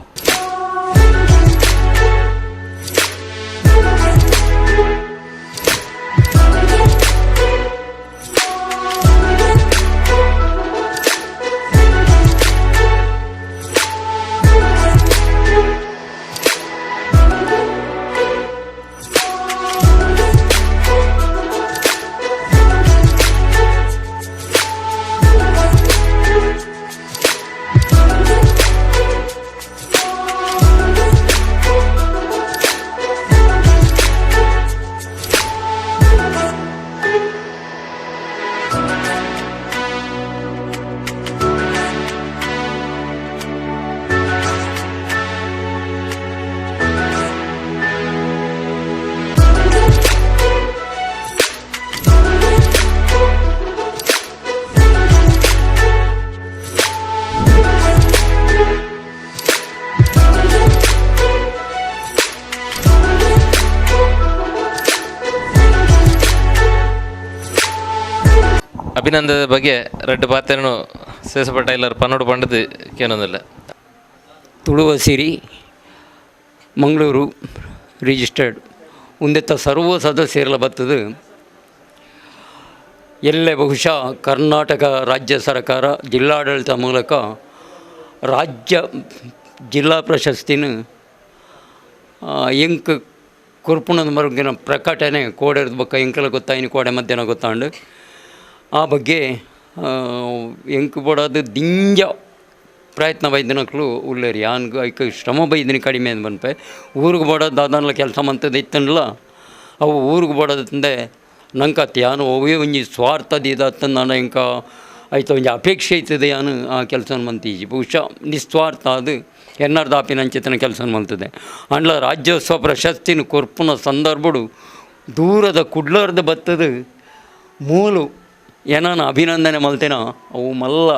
ಅಭಿನಂದದ ಬಗ್ಗೆ ರಡ್ಡು ಪಾತ್ರನು ಶೇಷಪ್ಪ ಟೈಲರ್ ಪನ್ನೋಡು ಪಂಡದು ಕೇನೊಂದಿಲ್ಲ. ತುಳುವ ಸಿರಿ ಮಂಗಳೂರು ರಿಜಿಸ್ಟರ್ಡ್ ಉಂದೆತ್ತ ಸರ್ವ ಸದಸ್ಯರಲ ಬರ್ತದೆ. ಎಲ್ಲೆ ಬಹುಶಃ ಕರ್ನಾಟಕ ರಾಜ್ಯ ಸರ್ಕಾರ ಜಿಲ್ಲಾಡಳಿತ ಮೂಲಕ ರಾಜ್ಯ ಜಿಲ್ಲಾ ಪ್ರಶಸ್ತಿನ ಎಂಕ್ ಕೊರ್ಪುಣದ ಮರುಗಿನ ಪ್ರಕಟಣೆ ಕೋಡೆರ್ದ ಬೊಕ್ಕ ಎಂಕಲ ಗೊತ್ತಾಯಿನ ಕೋಡೆ ಮಧ್ಯಾಹ್ನ ಗೊತ್ತಾಂಡು. ಆ ಬಗ್ಗೆ ಎಂಕ್ ಬೋಡಾದ್ ದಿಂಜ ಪ್ರಯತ್ನ ಬೈದಿನಕ್ಲು ಉಲ್ಲೇರಿ ಯಾನ್ ಐಕ್ ಶ್ರಮ ಬೈದಿನಿ ಕಡಿಮೆ ಅಂದ್ ಪನ್ಪೆ. ಊರಿಗೆ ಬೋಡಾದ್ ದಾದಾನ್ಲ ಕೆಲಸ ಮಂತದ ಇತ್ತಂಡ್ಲ ಅವು ಊರಿಗೆ ಬೋಡಾದಂದೆ ನಂಕತ್ ಯಾನ್ ಒವ್ವೇ ಒಂಜಿ ಸ್ವಾರ್ಥ ದೀದತ್ತ ನಾನು ಎಂಕ ಐತ ಒಂಜಿ ಅಪೇಕ್ಷೆ ಇತ್ತದೆ ಯಾನ್ ಆ ಕೆಲಸ ಮಂತೀಜಿ. ಬಹುಶಃ ನಿಸ್ವಾರ್ಥ ಅದು ಎನ್ನಾರ್ದಾಪಿನಂಚಿತನ ಕೆಲಸ ಮಂತದೆ. ಅಂಡ್ಲ ರಾಜ್ಯೋತ್ಸವ ಪ್ರಶಸ್ತಿನ ಕೊರ್ಪುನ ಸಂದರ್ಭಡು ದೂರದ ಕುಡ್ಲರ್ದ ಬತ್ತದ ಮೂಲು ಏನಾನ ಅಭಿನಂದನೆ ಮಲ್ತೆನ ಅವು ಮಲ್ಲ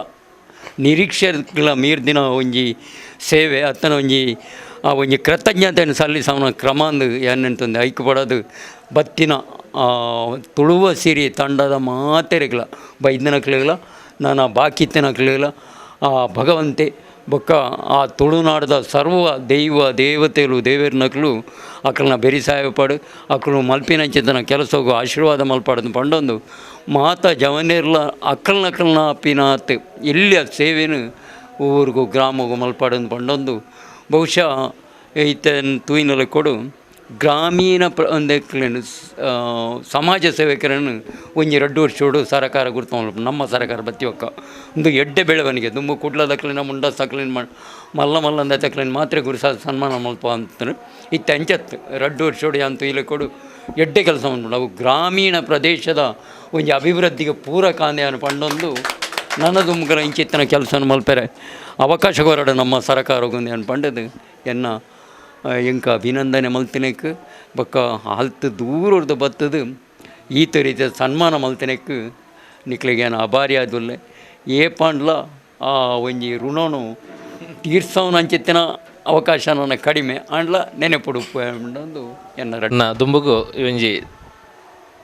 ನಿರೀಕ್ಷೆಗಳ ಮೀರ್ದಿನ ಒಂಜಿ ಸೇವೆ ಅತ್ತನ ಒಂಜಿ ಆ ಒಂಜಿ ಕೃತಜ್ಞತೆಯನ್ನು ಸಲ್ಲಿಸವನ ಕ್ರಮ ಅಂದು ಏನಂತಂದು ಐಕ್ ಪಡೋದು ಬತ್ತಿನ ತುಳುವ ಸಿರಿ ತಂಡದ ಮಾತೆರೆಗ್ಲ ಬೈದನಕ್ಲೆಗ್ಲ ನಾನಾ ಬಾಕಿತ್ತನಕ್ಲೆಗ್ಲ ಆ ಭಗವಂತೆ ಬೊಕ್ಕ ಆ ತುಳುನಾಡದ ಸರ್ವ ದೈವ ದೇವತೆಲು ದೇವೆರ್ನಕ್ಲು ಅಕಲ್ನ ಬೆರಿಸಾಯ ಪಡು ಅಕಲು ಮಲ್ಪಿನಂಚಿತನ ಕೆಲಸಗು ಆಶೀರ್ವಾದ ಮಲ್ಪಾಡದು ಪಂಡೊಂದು ಮಾತ ಜವನೇರ್ಲ ಅಕ್ಕಲ್ನಕಲ್ನ ಪಿನಾತ್ ಎಲ್ಲಿಯ ಸೇವೆನು ಊರುಗು ಗ್ರಾಮಗು ಮಲ್ಪಾಡಂದು ಪಂಡೊಂದು ಬಹುಶಃ ಈತನ್ ತೂಯಿನಲ ಕೊಡು ಗ್ರಾಮೀಣ ಪ್ರ ಒಂದಕ್ಲೆನ್ ಸಮಾಜ ಸೇವಕರನ್ನು ಒಂಜಿ ರಡ್ಡು ವರ್ಷೋಡು ಸರಕಾರ ಗುರ್ತು ನಮ್ಮ ಸರಕಾರ ಬತ್ತಿ ಒಕ್ಕ ಒಂದು ಎಡ್ಡೆ ಬೆಳವಣಿಗೆ ದುಂಬು ಕುಡ್ಲದಕ್ಲಿನ ಮುಂಡಸಕ್ಲಿನ ಮಲ್ಲ ಮಲ್ಲಂದ ತಕ್ಲಿನ ಮಾತ್ರೆ ಗುರುಸ ಸನ್ಮಾನ ಮಲ್ಪ ಅಂತಾರೆ ಇತ್ತೆ ಅಂಚತ್ ರಡ್ಡು ವರ್ಷೋಡು ಅಂತ ಇಲ್ಲಿ ಕೊಡು ಎಡ್ಡೆ ಕೆಲಸ ಅವು ಗ್ರಾಮೀಣ ಪ್ರದೇಶದ ಒಂಜಿ ಅಭಿವೃದ್ಧಿಗೆ ಪೂರಕ ಅಂದೆ ಪಂಡೊಂದು ನನ್ನ ದುಮ್ಕರ ಇಂಚಿತ್ತಿನ ಕೆಲಸನ ಮಲ್ಪೆರೆ ಅವಕಾಶ ಕೊರಡು ನಮ್ಮ ಸರಕಾರಗೊಂದು ಏನು ಪಂಡದು ಎನ್ನ ಎಂಕ ಅಭಿನಂದನೆ ಮಲ್ತಿನಕ್ ಬೊಕ್ಕ ಅಲ್ತ್ ದೂರರ್ದು ಬತ್ತದು ಈತ ರೀತಿಯ ಸನ್ಮಾನ ಮಲ್ತಿನಕ್ ನಿಕ್ಲೆಗೆ ಏನು ಅಭಾರಿ ಆದುಲ್ಲೆ ಏಪಾಂಡ್ಲ ಆ ಒಂಜಿ ಋಣನು ತೀರ್ಸವನ ಅಂಚಿತ್ತಿನ ಅವಕಾಶ ನನ್ನ ಕಡಿಮೆ ಆಂಡ್ಲ ನೆನೆಪುಡು ಪಂಡೊಂದು ಎನ್ನ ನ ದುಂಬುಗು ಈ ಒಂಜಿ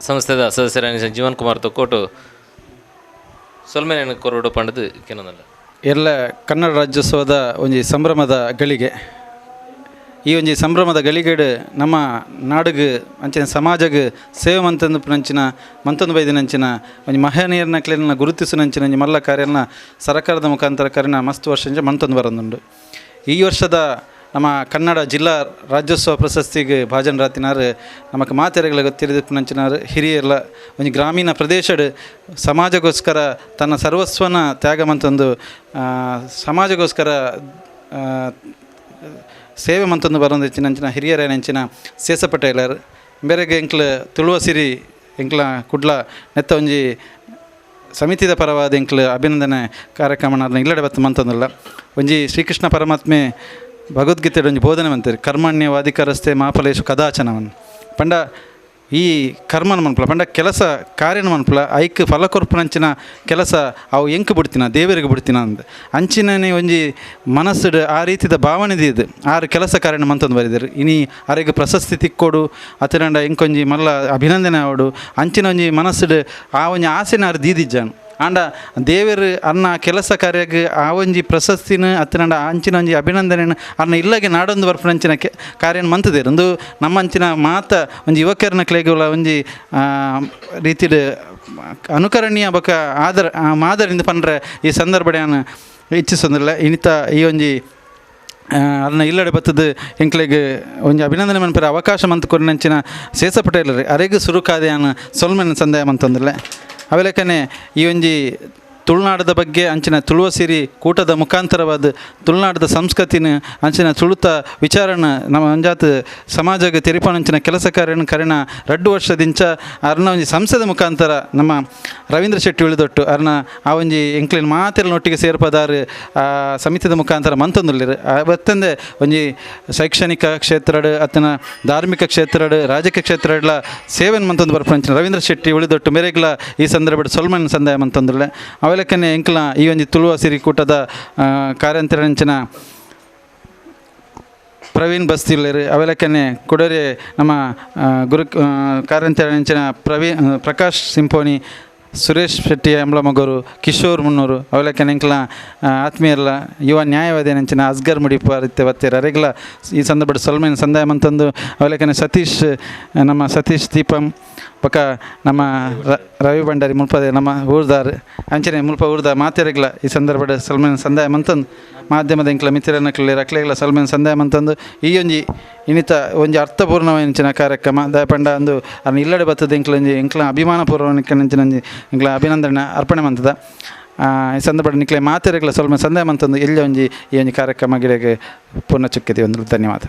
ಸಂಸ್ಥೆದ ಸದಸ್ಯರಾದ ಜೀವನ್ ಕುಮಾರ್ ತೊಕ್ಕೋಟು ಸೊಲ್ಮೆನೆ ಕೊರಡು ಪಂಡದು ಕೆನೊಂದಲ್ಲ. ಎಲ್ಲ ಕನ್ನಡ ರಾಜ್ಯೋತ್ಸವದ ಒಂಜಿ ಸಂಭ್ರಮದ ಗಳಿಗೆ. ಈ ಒಂಜಿ ಸಂಭ್ರಮದ ಗಳಿಗೆಡು ನಮ್ಮ ನಾಡುಗು ಅಂಚಿನ ಸಮಾಜಗ್ ಸೇವೆ ಮಂತಂದು ನಂಚಿನ ಮಂತಂದು ಬೈದಿನಂಚಿನ ಒಂಜಿ ಮಹನೀಯರ್ನಕ್ಲೆನ ಗುರುತಿಸುನಂಚಿನ ಒಂಜಿ ಮಲ್ಲ ಕಾರ್ಯನ ಸರ್ಕಾರದ ಮುಖಾಂತರ ಕರಿನ ಮಸ್ತ್ ವರ್ಷ ಮಂತಂದು ಬರಂದುಂಡು. ಈ ವರ್ಷದ ನಮ್ಮ ಕನ್ನಡ ಜಿಲ್ಲಾ ರಾಜ್ಯೋತ್ಸವ ಪ್ರಶಸ್ತಿಗೆ ಭಾಜನರಾತಿನಾರು ನಮಕ್ ಮಾತೆರೆಗಳ ಗೊತ್ತಿರಿದಿಪ್ಪುನಂಚಿನಾರು ಹಿರಿಯರ್ಲ ಒಂಜಿ ಗ್ರಾಮೀಣ ಪ್ರದೇಶಡ್ ಸಮಾಜಗೋಸ್ಕರ ತನ್ನ ಸರ್ವಸ್ವನ ತ್ಯಾಗ ಮಂತೊಂದು ಸಮಾಜಗೋಸ್ಕರ ಸೇವೆ ಮಂತೊಂದು ಬರೊಂದು ಹೆಚ್ಚಿನ ಹಿರಿಯರೇನಂಚಿನ ಸೇಸ ಪಟೇಲರ್ ಬೇರೆಗೆ ಎಂಕ್ಲ ತುಳುವ ಸಿರಿ ಎಂಕ್ಲ ಕುಡ್ಲ ನೆತ್ತ ಒಂಜಿ ಸಮಿತಿದ ಪರವಾದ ಎಂಕ್ಲ ಅಭಿನಂದನೆ ಕಾರ್ಯಕ್ರಮ ಇಲ್ಲಡೆ ಬತ್ತು ಮಂತೊಂದುಲ್ಲ. ಒಂಜಿ ಶ್ರೀಕೃಷ್ಣ ಪರಮಾತ್ಮೆ ಭಗವದ್ಗೀತೆ ಒಂಜಿ ಬೋಧನೆ ಮಂತೇರು ಕರ್ಮಣ್ಯವಾಧಿಕಾರಸ್ತೆ ಮಾಫಲೇಶು ಕದಾಚನವನ್ ಪಂಡ ಈ ಕರ್ಮನ ಮನ್ಪುಲ ಪಂಡ ಕೆಲಸ ಕಾರ್ಯನ ಮನ್ಪುಲ ಐಕ್ ಫಲ ಕೊರ್ಪುನಂಚಿನ ಕೆಲಸ ಅವು ಎಂಕ್ ಬಿಡ್ತಿನ ದೇವರಿಗೆ ಬಿಡ್ತಿನ ಅಂದ್ ಅಂಚಿನನೇ ಒಂಜಿ ಮನಸ್ಸುಡ್ ಆ ರೀತಿದ ಭಾವನೆ ದೀದ್ ಆರು ಕೆಲಸ ಕಾರ್ಯನ ಮಂತೊಂದು ಬರಿದರು. ಇನಿ ಅರೆಗ್ ಪ್ರಶಸ್ತಿ ತಿಕ್ಕೊಡು ಅತನಂಡ ಎಂಕೊಂಜಿ ಮಲ್ಲ ಅಭಿನಂದನೆ ಆವಡು ಅಂಚಿನ ಒಂಜಿ ಮನಸ್ಸುಡ್ ಆ ಒಂಜಿ ಆಸೆನ ಆರು ದೀದಿಜ್ಜಾನು. ಆಂಡ ದೇವೆರ್ ಅನ್ನ ಕೆಲಸ ಕಾರ್ಯಗ್ ಆ ಒಂಜಿ ಪ್ರಶಸ್ತಿನ ಅತ್ತನಂಡ ಅಂಚಿನ ಒಂಜಿ ಅಭಿನಂದನೆನ್ ಅನ್ನ ಇಲ್ಲಗೆ ನಾಡೊಂದು ಬರ್ಪುನಂಚಿನ ಕಾರ್ಯನ್ ಮಂತುದೆರ್. ಉಂದು ನಮ್ಮ ಅಂಚಿನ ಮಾತ ಒಂಜಿ ಯುವಕರ್ನ ಕ್ಲೇಗುಲ ಒಂಜಿ ರೀತಿಡ್ ಅನುಕರಣೀಯ ಬೊಕ ಆದರ ಮಾದರಿಂದ ಪಂಡ್ರೆ ಈ ಸಂದರ್ಭಡ್ ಯಾನ್ ಇಚ್ಛಿಸೊಂದುಲ್ಲೆ. ಇನಿತ ಈ ಒಂಜಿ ಅರ್ನ ಇಲ್ಲಡೆ ಬತ್ತದು ಎಂಕ್ಲೆಗ್ ಒಂಜಿ ಅಭಿನಂದನೆ ಮನ್ಪೆರೆ ಅವಕಾಶ ಮಂತ್ ಕೊರ್ನಂಚಿನ ಸೇಸ ಪಟೇಲರ್ ಅರೆಗ್ ಸುರುಕಾದ ಯಾನ್ ಸೊಲ್ಮೆನ್ ಸಂದಾಯ ಮಂತೊಂದುಲ್ಲೆ. ಅವೆಲಕನೆ ಈ ಒಂಜಿ ತುಳುನಾಡದ ಬಗ್ಗೆ ಅಂಚಿನ ತುಳುವ ಸಿರಿ ಕೂಟದ ಮುಖಾಂತರವಾದ ತುಳುನಾಡದ ಸಂಸ್ಕೃತಿನ ಅಂಚಿನ ತುಳುತ ವಿಚಾರನ ನಮ್ಮ ಒಂಜಾತ್ ಸಮಾಜಕ್ಕೆ ತೆರಿಪಾನಂಚಿನ ಕೆಲಸ ಕಾರ್ಯನ ಕರೆನ ರಡ್ಡು ವರ್ಷದಿಂಚ ಅರ್ನ ಒಂಜಿ ಸಂಸ್ಥೆದ ಮುಖಾಂತರ ನಮ್ಮ ರವೀಂದ್ರ ಶೆಟ್ಟಿ ಉಳಿದೊಟ್ಟು ಅರ್ನ ಆ ಒಂಜಿ ಎಂಕ್ಲಿನ ಮಾತೆಲ್ಲ ಸೇರ್ಪದಾರು ಆ ಸಮಿತಿದ ಮುಖಾಂತರ ಮಂತೊಂದುಲ್ಲೆರ್. ಬತ್ತಂದೆ ಒಂಜಿ ಶೈಕ್ಷಣಿಕ ಕ್ಷೇತ್ರಡ್ ಅತ್ತನ ಧಾರ್ಮಿಕ ಕ್ಷೇತ್ರಡ್ ರಾಜಕೀಯ ಕ್ಷೇತ್ರಡ್ಲ ಸೇವೆನ್ ಮಂತೊಂದು ಬರ್ಪಂಚಿನ ರವೀಂದ್ರ ಶೆಟ್ಟಿ ಉಳಿದೊಟ್ಟು ಮೇರೆಗ್ಲ ಈ ಸಂದರ್ಭಡ್ ಸೊಲ್ಮನ್ ಸಂದಾಯ ಮಂತೊಂದುಲ್ಲೆ. ಅವೆಲಕ್ಕನೆ ಎಂಕ್ಲ ಈ ಒಂಜಿ ತುಳುವ ಸಿರಿ ಕೂಟದ ಕಾರ್ಯಂತರಂಚಿನ ಪ್ರವೀಣ್ ಬಸ್ತಿಲ್ಲೆರ್. ಅವೆಲಕ್ಕನೆ ಕುಡರೆ ನಮ್ಮ ಗುರು ಕಾರ್ಯಂತರಂಚಿನ ಪ್ರವೀಣ್ ಪ್ರಕಾಶ್ ಸಿಂಪೋನಿ ಸುರೇಶ್ ಶೆಟ್ಟಿ ಅಂಬ್ಲಮಗೂರು ಕಿಶೋರ್ ಮುನ್ನೂರು ಅವೆಲಕ್ಕನೆ ಎಂಕ್ಲ ಆತ್ಮೀಯರ್ಲ ಯುವ ನ್ಯಾಯವಾದಿ ನಂಚಿನ ಅಸ್ಗರ್ ಮುಡಿಪ ಬತ್ತೆರ್. ಅರೆಗ್ಲ ಈ ಸಂದರ್ಭಡ್ ಸೊಲ್ಮೆನ್ ಸಂದಾಯ ಮಂತೊಂದು ಅವೆಲಕ್ಕನೆ ಸತೀಶ್ ನಮ್ಮ ಸತೀಶ್ ದೀಪಂ ಬೊಕ ನಮ್ಮ ರವಿ ಭಂಡಾರಿ ಮುಲ್ಪದ ನಮ್ಮ ಊರ್ದಾರ್ ಅಂಚನೆ ಮುಲ್ಪ ಊರ್ದ ಮಾತೆರೆಗ್ಲ ಈ ಸಂದರ್ಭಡ್ ಸೊಲ್ಮೆನ್ ಸಂದಾಯ ಮಂತೊಂದು ಮಾಧ್ಯಮದ ಎಂಕ್ಲ ಮಿತ್ರನಕ್ಲೆ ರಕ್ಲೆಗ್ಲ ಸೊಲ್ಮೆನ್ ಸಂದಾಯ ಮಂತೊಂದು ಈ ಒಂಜಿ ಇನಿತ ಒಂಜಿ ಅರ್ಥಪೂರ್ಣವಾಯಿನ ಕಾರ್ಯಕ್ರಮ ದಾಯೆ ಪಂಡ ಅಂದು ಅರ್ನ ಇಲ್ಲಡೆ ಬತ್ತದ ಎಂಕ್ಲ ಒಂಜಿ ಎಂಕ್ಲ ಅಭಿಮಾನ ಪೂರ್ವನಿಂಚಿನ ಒಂಜಿ ಎಂಕ್ಲ ಅಭಿನಂದನೆ ಅರ್ಪಣೆ ಮಂತದ. ಈ ಸಂದರ್ಭಡ್ ನಿಕ್ಲೆ ಮಾತೆರೆಗ್ಲ ಸೊಲ್ಮೆ ಸಂದಾಯ ಮಂತೊಂದು ಎಲ್ಲಿ ಒಂಜಿ ಈ ಒಂಜಿ ಕಾರ್ಯಕ್ರಮ ಗಿಡಗೆ ಪೂರ್ಣ ಚುಕ್ಕಿದೆ ಒಂದು ಧನ್ಯವಾದ.